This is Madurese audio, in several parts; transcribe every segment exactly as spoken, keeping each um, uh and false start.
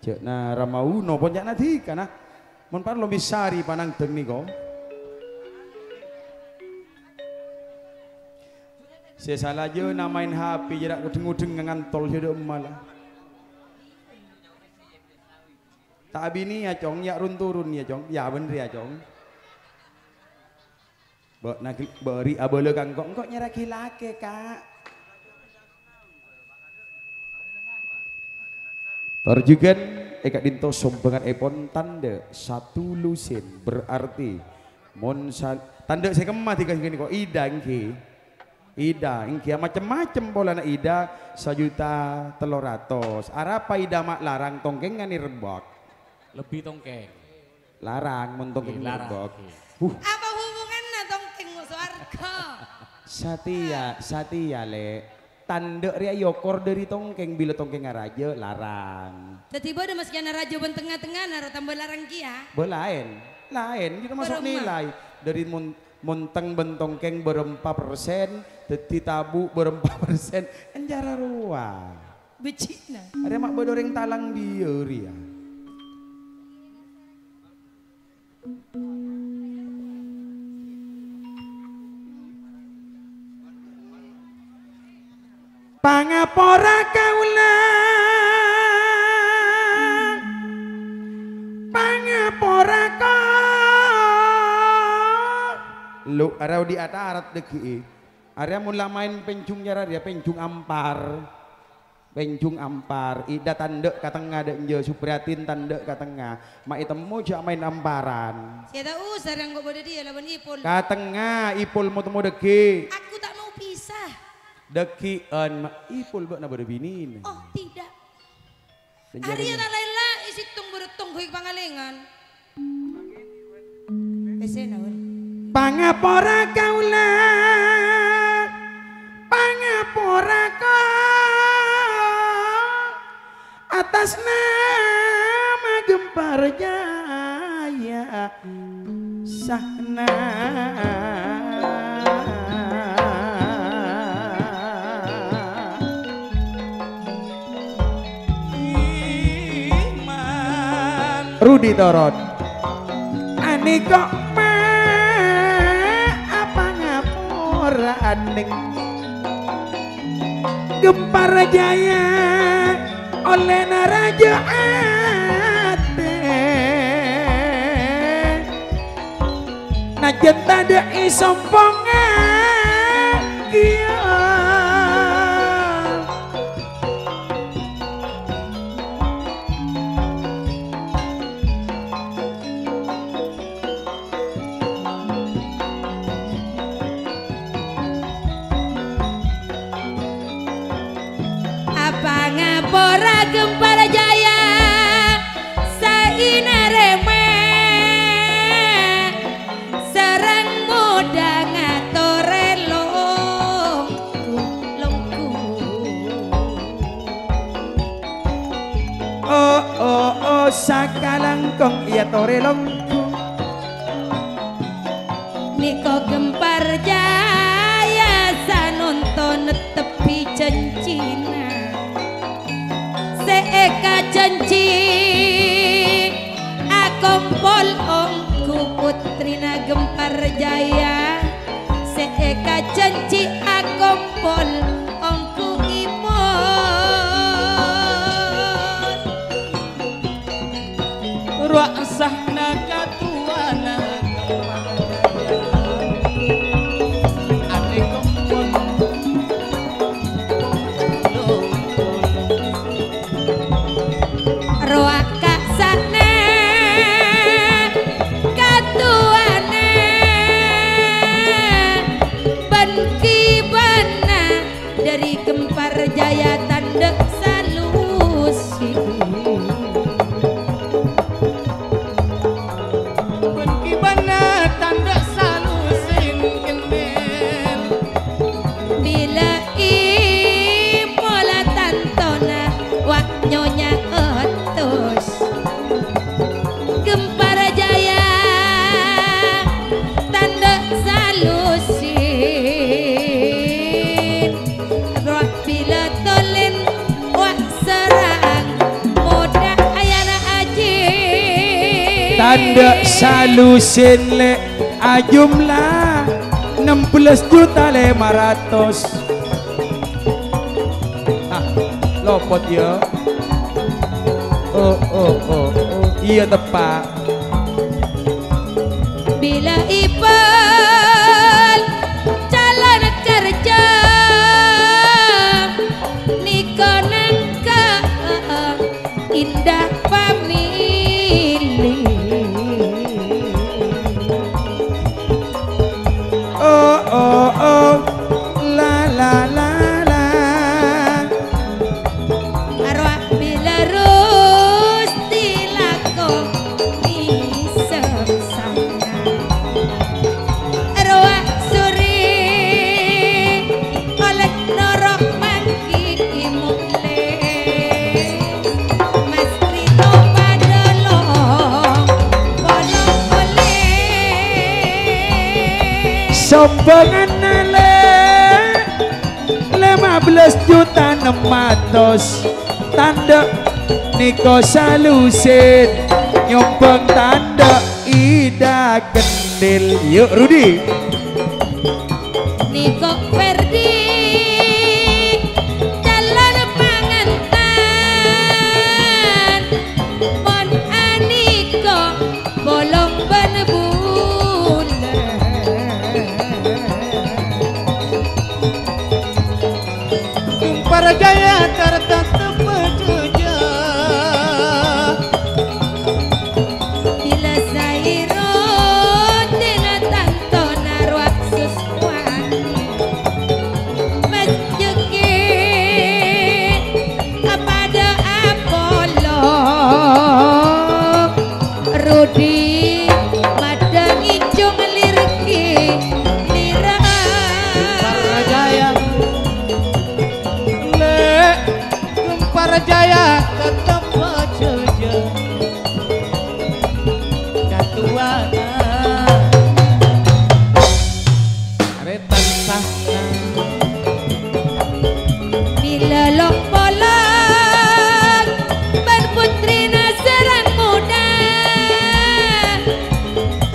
Jhâ' na Ramauno, pon ca'na dhika, na. Mon parlo mèsarè panangdhâng nèko. Sè sala jhâ' na maèn H P, jhâ' ra ngudheng-ngudheng ngantol sè dâ' emma la. Ta' abinèya, Cong, ya' run-turun, ya, Cong. Ya, bhender, ya, Cong. Bâ'na ghi-, bâri' abâlâ ka engko', engko' nyarèaghi lakè, Ka'. Tor jhughân è ka'dinto sombhângannèpon tandhâ satulusin, berarti mon sa-, tandhâ sè kemma dhika nèko, Ida, èngghi. Ida, èngghi, macem-macem polana Ida, sajuta tello ratos. Arapa Ida ma' larang tongkèngan è Rembhâk? Lebbi tongkèng. Larang, mon tongkèng Ngghi, larang. Rembhâk. Ngghi. Huh. Apa hubunganna tongkèng mo sowarghâ? Satèya, satèya, Lè'. Tandhâ rèya èokor dhâri tongkèng, bilâ tongkèngnga rajâ, larang. Dhâddhi bâdâ masjidna rajâ bân tengnga-tengngana ro tambâ larang kèya? Bâ laèn, laèn, ghita' maso' Bârâmma? Nilai. Dhâri mon-, montèng bân tongkèng bârâmpa persen, dhâddhi tabu' bârâmpa persen, enjârâ rowa. Becci'na. Arèya ma' bâdâ orèng talang biyâ rèya. Pangapora kaulâ, pangapora ka-, lo, arèya odi' atarat dhâggi'i. Arèya mon la maèn pènjhung nyarè rèya pènjhung ampar. Pènjhung ampar, Ida tandhâ ka tengnga dâ' enjâ', Supriyatin tandhâ ka tengnga. Ma' ètemmo jhâ' maèn amparan. Sè ta' osa rèng kok bâdâ dhiyâ lawan Ipul. Ka tengnga, Ipul mo-temmo dhâggi'. Aku tak mau pisah. Dhâggi'ân, ma-, Ipul bâ'na bâdâ binèna. Oh, tidak. Arèya ta' la-, la, è sèttong bâdâ tongghâ è pangalèngan. Pèssèna, wèl. Pangapora kaulâ, pangapora ka-, atas nama Gempar Jaya Sahna. Iman. Rudi Toron. Anèko ma' apa ngapora'an neng Gempar Jaya ollèna rajâ atè. Najjhân tadâ' èsompongngaghi. Apa ngapora Gempar Jaya sainarèma sareng modhâ ngatorè longgu-longgu. Oh, oh, oh, sakalangkong èyatorè longgu. Nèko Gempar Jaya sanonto nettebbi janjina. Sè èkajhânjhi akompol ongghu puttrina Gempar Jaya. Sè èkajhânjhi akompol ongghu Ipul. Rowa sahna katowana Gempar Jaya. Ate kompon. Rowa kasana katowana bân kibana dhâri Gempar Jaya tandhâ salusin. Bân kibana tandhâ salusin kendel. Bilâ i pola tantona wa' nyonya otos. Gempar Jaya tandhâ salusin. Rowa bilâ tolen wa' serrang modhâ Tandhâ' salusin, Lè', ajumlah ennem belas juta lèma ratos. Ah, lopot, yâ. Oh, oh, oh, oh. Iyâ, teppa'. Bilâ èpon calon kerja, nèko nangka indah famili. Oh, oh, oh, la, la, la, la. Arwah bilâ Rusti lako nisengsara. Arwah Suri oleh noro' manggi mole. Mas Rino padâ lo-, polo-pole. Sombonganna, Lè', lèma belas juta ennem atos. Tandhâ' nèko salusin, nyombang tandhâ' Ida Kendil. Yuk, Rudi. Nèko Ferdi, calon pangantan. Mon anèko bolong bân bulâ. Gempar Jaya tertetep jâjâ. Bilâ Sairudin tantona rowa suswani. Mas Juki padâ apolong. Rudi madhâ ngènjhung lirgi lira. Gempar Jaya. Lè', Gempar Jaya tetep jâjâ. Katuwana. Arè tansah. Bilâ long-polong bân putrina sareng modâ.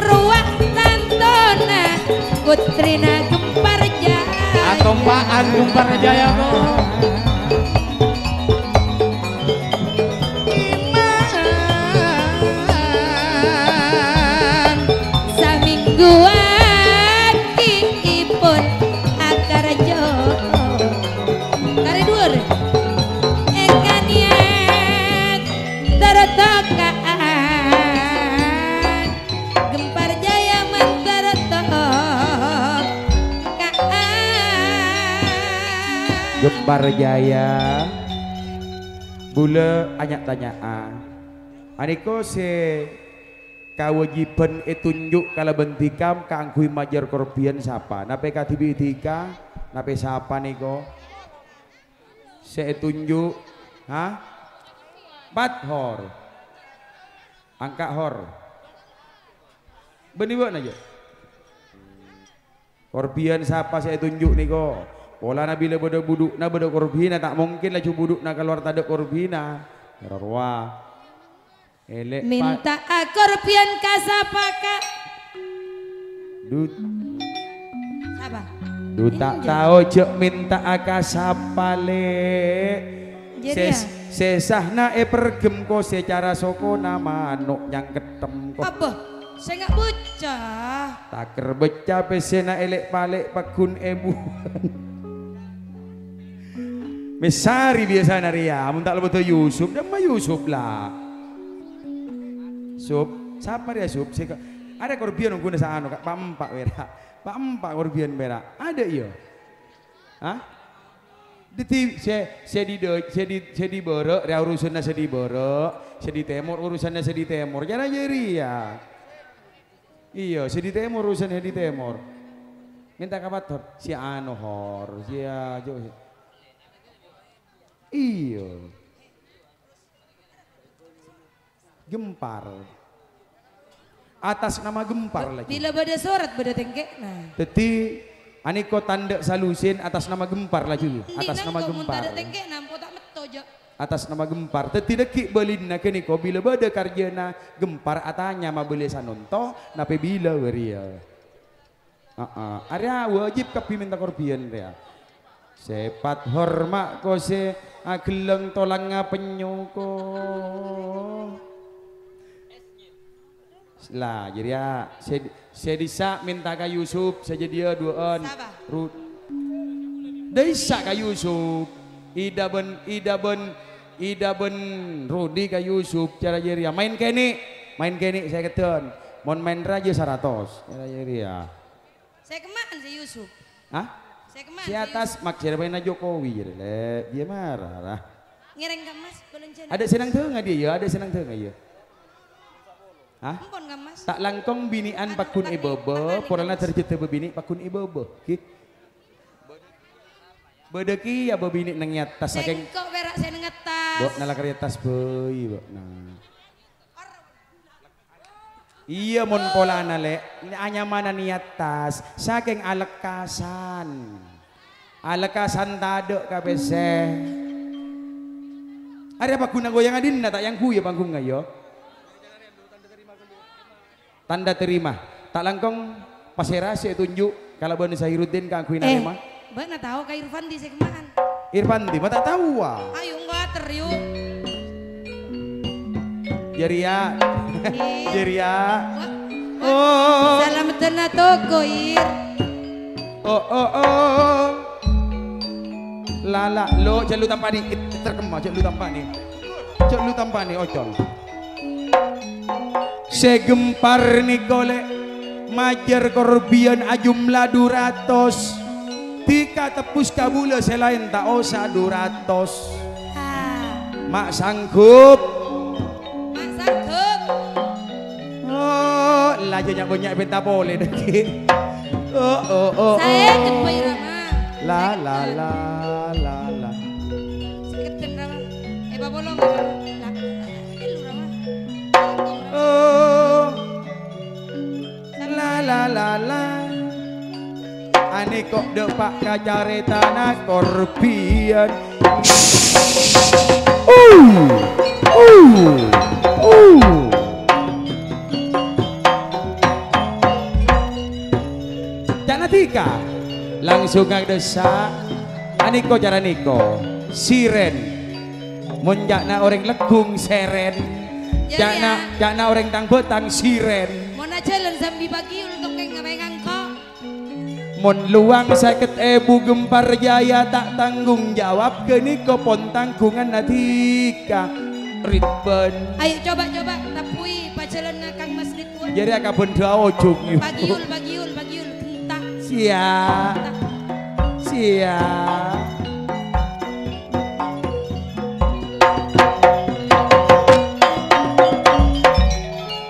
Rowa tantona putrina Gempar Jaya. Atompa'an Gempar Jaya, kok. Iman. Samènggu agi'ipun akarjo. Karè dhuwur. Èngkaniyan tertokaan. Gempar Jaya mantar to-, kaan. Gempar Jaya. Bulâ anya'-tanya'a. Anèko sè kawâjibhân ètunjuk kalabân dhikam kaangghuy majâr korbhiyân sapa? Napè kadhibi' dhika? Napè sapa nèko? Sè ètunjuk? Ha? Empat, Hor. Angka', Hor. Bânnè bâ'na, jâ'. Korbhiyân sapa sè ètunjuk nèko? Polana bilâ bâdâ budhu'na, bâdâ korbhiyânna, ta' mungkin laju budhu'na kalowar tadâ' korbhiyânna. Rowa. Èlè, Pa'. Mènta'a korbhiyân ka sapa, Ka'? Dut. Sapa? Dut, ta' tao jâ' mènta'a ka sapa, Lè'. Jârèya. Sè, sè sahna èperghem ko sè cara sokona mano' nyangkettem ko. Apa? Sènga' bocah. Takèr bâca pèssèna èlè'-palè' pagghun èbuwân. Mè' sarè biyasana rèya, mon ta' lo bâdâ Yusuf, dâmma Yusuf la. Sup, sapa rèya Sup? Sè ka-, arè korbhiyân ongghuna saano, Ka', pa' empa' pèra'. Pa' empa' korbhiyân pèra'. Adâ' iyâ? Hah? Dhâddhi sè, sè di dâ-, sè di, sè di bârâ' rèya urusanna sè di bârâ', sè di tèmor urusanna sè di tèmor. Cara jârèya. Iyâ, sè di tèmor urusan sè di tèmor. Mènta ka Pator, sè ano Hor, sè ajo. Iyâ. Gempar. Atas nama Gempar lagi. Bilâ bâdâ sorat bâdâ tèngkè'na. Dhâddhi, anèko tandhâ salusin atas nama Gempar lagi. Atas nama Gempar. Tèngkè'na, empo' ta' metto, jâ'. Atas nama Gempar. Dhâddhi dhâggi' bâlina ghânèka bilâ bâdâ karjâna Gempar atanya mabâli sanonto, napè bilâ bâriyâ. Heeh. Arèya wajib kabbhi mènta korbhiyân rèya. Sèpat horma' ko sè aghellâng tolangnga pennyo ko. La, jârèya sè, sè dhissa' mènta ka Yusuf, sè jâdiyâ duwâ'ân. Sapa? Ru-, dhissa' ka Yusuf. Ida bân, Ida bân, Ida bân Rudi ka Yusuf, cara jârèya. Maèn kènè', maèn kènè' sèkèddhân. Mon maèn rajâ saratos, cara jârèya. Sè kemmaan sè Yusuf. Hah? Sè kemmaan Sè sè atas Yusuf. Mak sè rèpèna Jokowi jârèya, lè'. Iyâ mara, ra. Ngèrèng ka Mas, bâlânjhâna. Adâ' sè nang dhângâ dhiyâ, adâ' sè nang dhângâ iyâ. Hah? Empon ka Mas. Ta' langkong binè'an Anu, paggun è tapi bâbâ, apaan polana nih, Mas? Darajâddhâ bâbinè' paggun è bâbâ. Ghi. Bâdâ kèya bâbinè' neng è attas, sakèng Sèngko' pèra' sè neng attas. Bâ'na la karè attas bhâi, bâ'na. Iyâ, mon polana, lè', anyamanan è attas, sakèng alekkasan. Alekkasan tadâ' ka pèssè. Arèya paggun aghâbâyângnga dinna' ta' èyangghuy panggungnga, yâ? Tanda terima. Ta' langkong pasèra sè ètonjhu' kalabân Zahiruddin kaangghuy Eh, narèma? Bâ'na tao ka Irfandi sè kemmaan. Irfandi, ma' ta' taowa? Ayo, engko' ater, yu. Jârèya. Ih. Jârèya. Wah, wah. Oh. Salameddhâna toko, Ir. Oh, oh, oh. Lala, lo, jhâ' lu tampa'è. It-, terkema, jhâ' lu tampa'è. Jhâ' lu tampa'è, ocol. Sè Gempar nèko lè' majâr korbhiyân ajumlah du ratos. Dhika tebbus kabulâ sè laèn ta' osa du ratos. Ah. Ma' sanggup? Ma' sanggup? Oh, la jâ' nya'-bânnya' pènta polè dhâggi'. Oh, oh, oh, oh. Saèket, Bhâi Rama. La, la, la, la, la. Saèket, Rama. Eh, papolong, Rama. La, eh, lu, Rama. Oh. La, la, la, la. Anèko' dâpa' ka carètana korbhiyân. Uh, uh, uh. Ca'na dhika, langsung adhissa'. Anèko' cara nèko, sirèn. Mon ca'na orèng Leggung, sèrèn. Yâ, ca'na, yâ. Ca'na orèng Tangbhâtang, sirèn. Mon ajhâlân sambi pagiyul tongkèng ngabâ ngangko'. Mon lowang sèket èbu Gempar Jaya ta' tanggung jawab, ghânèka pon tanggunganna dhika. Ridwan. Ayo, coba, coba, tabbhuwi pajhâlânna Kang Mas Ridwan. Jârèya kabân dâ' ojung, yuk. Pagiyul, pagiyul, pagiyul, genta'. Siap. Genta'. Siap.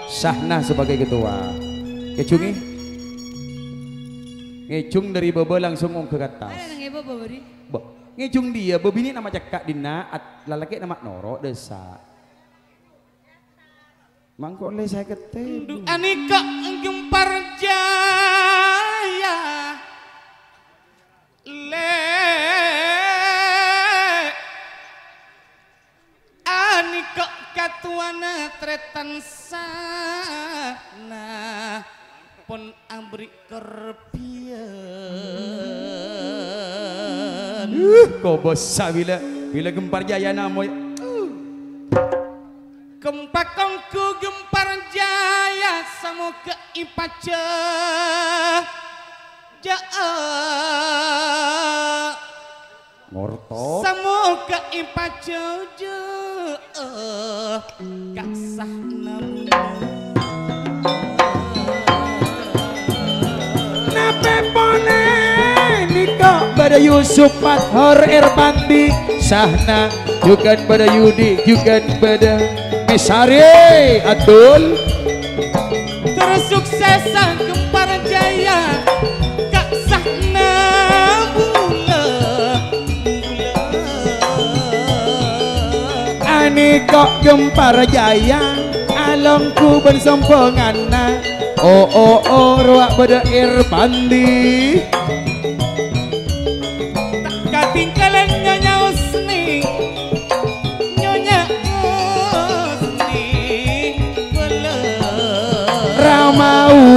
Sahna sebagai ketua. Ngèjhungi. Ngèjhung dâri bâbâ langsung ongghâ ka attas. Ada nang ibu bawa beri. Bo, ngèjhung dhiyâ, bâbinè'na macekka' dinna', at-, lalakè'na ma' noro' dhissa'. Mangko' lè sèket èbu. Anèka' Gempar Jaya. Lè'. Anèka' katowana trètan sahna pon aberri' korbhiyân. Uh, kobâsa bilâ, bilâ Gempar Jaya namoy. Uh. Kempak ongghu Gempar Jaya, samoghâ èpajhâjâ'â. Ngorto. Samoghâ èpajhâjâ'â ka sahna bulâ. Napè polè nèka bâdâ Yusuf Fathor Erpandi, sahna jhughân bâdâ Yudi, jhughân bâdâ Mesare Adul. Terus suksessa Gempar Jaya ka sahna bulâ. Anèka' Gempar Jaya, alongghu bân sombhânganna. Oh, oh, oh, rowa bâdâ Erpandi. Ta' katinggalan nyanyaosnè.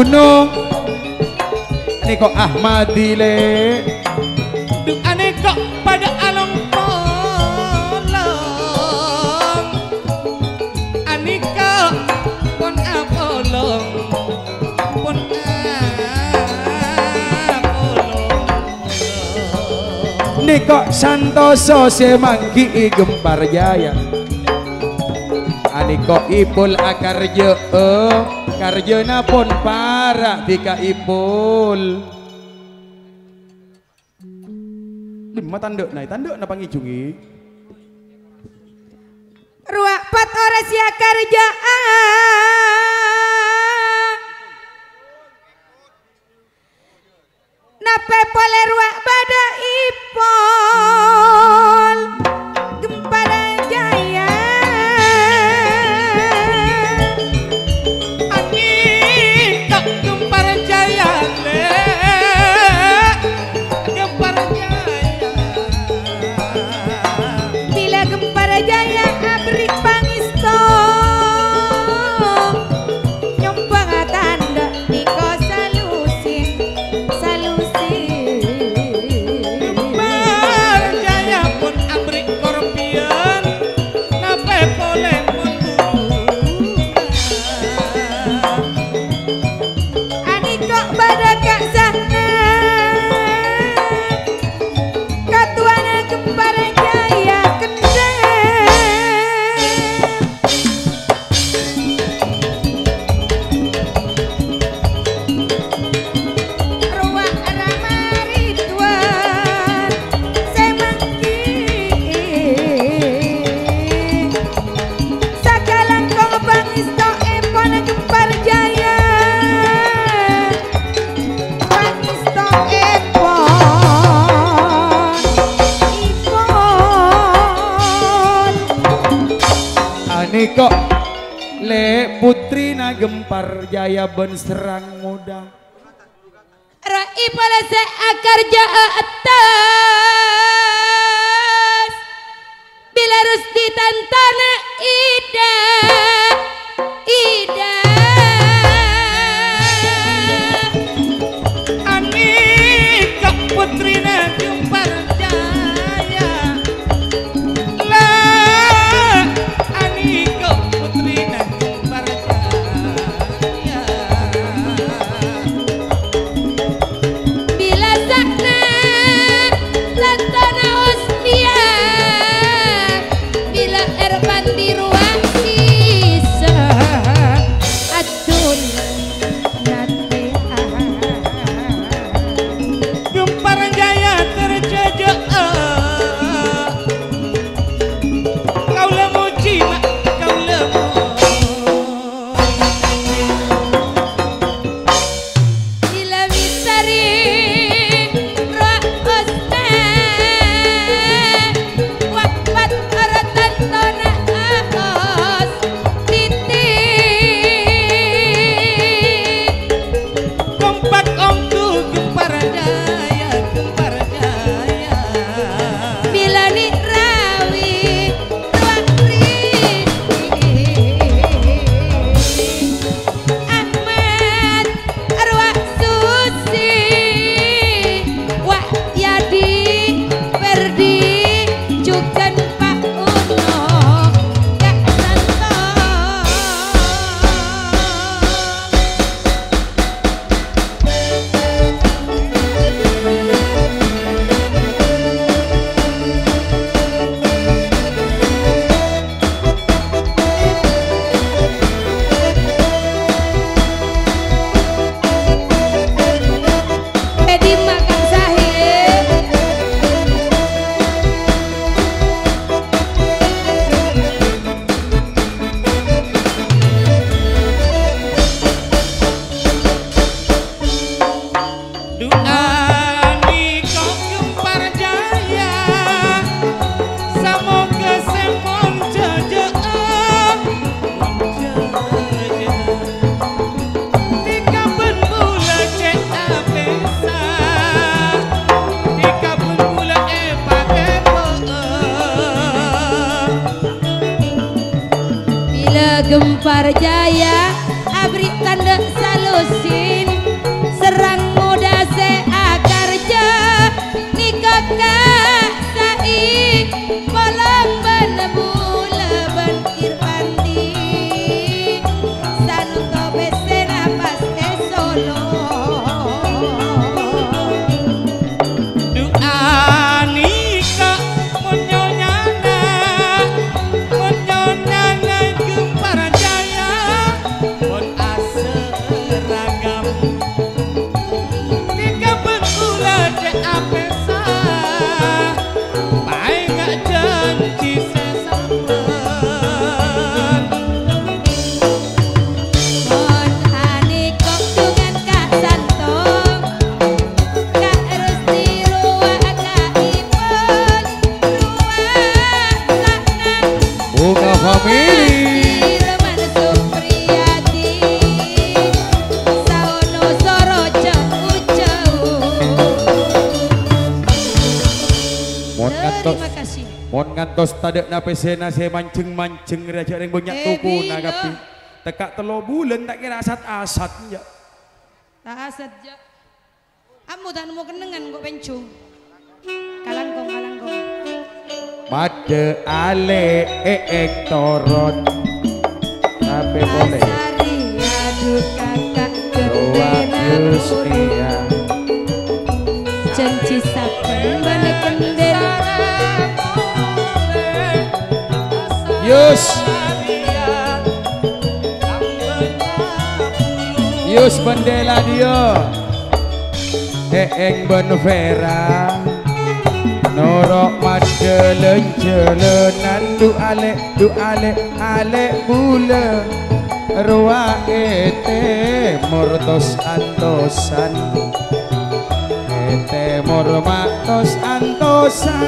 No, nèko Ahmadi, Lè'. Du'ane kok padha along-polong. Anèka pon apolong, pon apolong. Nèko santoso sè mangghi'i Gempar Jaya. Anèko Ipul akarjâ'â, karjâna pon para' dhika Ipul. Dimma tandhâ'na, tandhâ'na pangèjhungè. Rowa pat orèng sè akarjâ'â. Napè polè rowa bâdâ Ipul Gempar Jaya. Anèka Gempar Jaya, Lè'. Gempar Jaya. Bilâ Gempar Jaya aberri' pangèsto, nyombhâng tandhâ nèko salusin, salusin. Gempar Jaya pon aberri' korbiyan, napè polè mon buru. Anèka bâdâ ka' sana, katowana Gempar Jaya kendhâ. Rowa Rama Ridwan sè mangghi'i. Sakalangkong pangèstoèpon Gempar Jaya. Pangèstoèpon Ipul. Anèka, Lè', putrina Gempar Jaya bân Serrang Moda. Rowa Ipul sè akarjâ'â attas. Bilâ Rusdi tantana Ida, Ida. Anèka putrina Gempar Jaya. La, anèka putrina Gempar Jaya. Bilâ sa'na lantona Ostia, bilâ Erpandi rowa sisa adun nate. Gempar Jaya terjajâ'â. Kaulâ mojhi, ma', kaulâ mojhi. Bilâ mèsarè rowa Ostia, wa' pat ora tantona Aos Titi. Kompak ongghu Gempar Jaya, Gempar Jaya. Bilâ nè' rawi rowa Rizki. Ahmad rowa Susi, wa' Yadi, Ferdi, jhughân Pa' Uno, Ka' Santo. È dimma Kang Sahid? Du'â nèko Gempar Jaya, samoghâ sè mon jhâjâ'â, mon jhâjâ'â. Dhika bân bulâ cè' apèsa, dhika bân bulâ èpatèpo'â. Bilâ Gempar Jaya aberri' tandhâ salusin. Kantos tadhâ'na pèssèna sè manjeng-manjeng rè, jhâ' rèng bânnya' Eh, tokona kabbhi. Tekka' tello bulân ta' kèra asat-asat, ya. Ta' asat, ja. Ammo ta' nemmo kennengngan engko' penjung. Kalangkong, kalangkong. Padâ alè' è'èng toron. Tapè polè. Asari adu kakak. Rowa gentena Yus, iya. Janji sabbhân bân kendel. Yus. Yus bân Dela Dio. È'èng bân Vera. Noro' madhâlân-jhâlânan du alè', du alè', alè' bulâ. Rowa è tèmor tos-antosan. È tèmor ma' tos-antosan.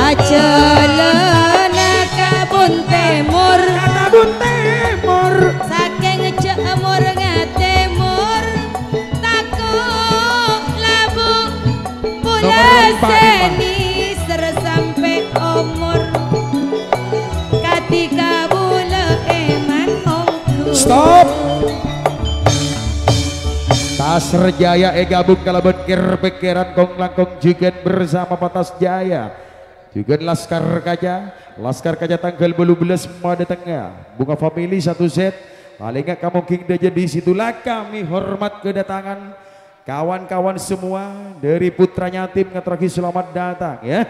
Ajhâlâna ka bun tèmor. Ka bun tèmor. Sakèng jhâ' mor ngatèmor. Tako' labu. Nomor empat, Pak. Pula sè nèser sampè' omor. Kadhi kabulâ èman ongghu. Stop. Tasrejaya èghâbung kalabân kèr-pèkkèran kong-langkong jhughân bersama Patas Jaya. Jhughân Laskar Kaca, Laskar Kaca tangghâl bâllu bellâs madâtengnga. Bunga Family satu set, palèngnga ka Mongging Dâjâ di situlah kami hormat kedatangan kawan-kawan semua dari Putra Yatim ngaturraghi selamat datang, ya.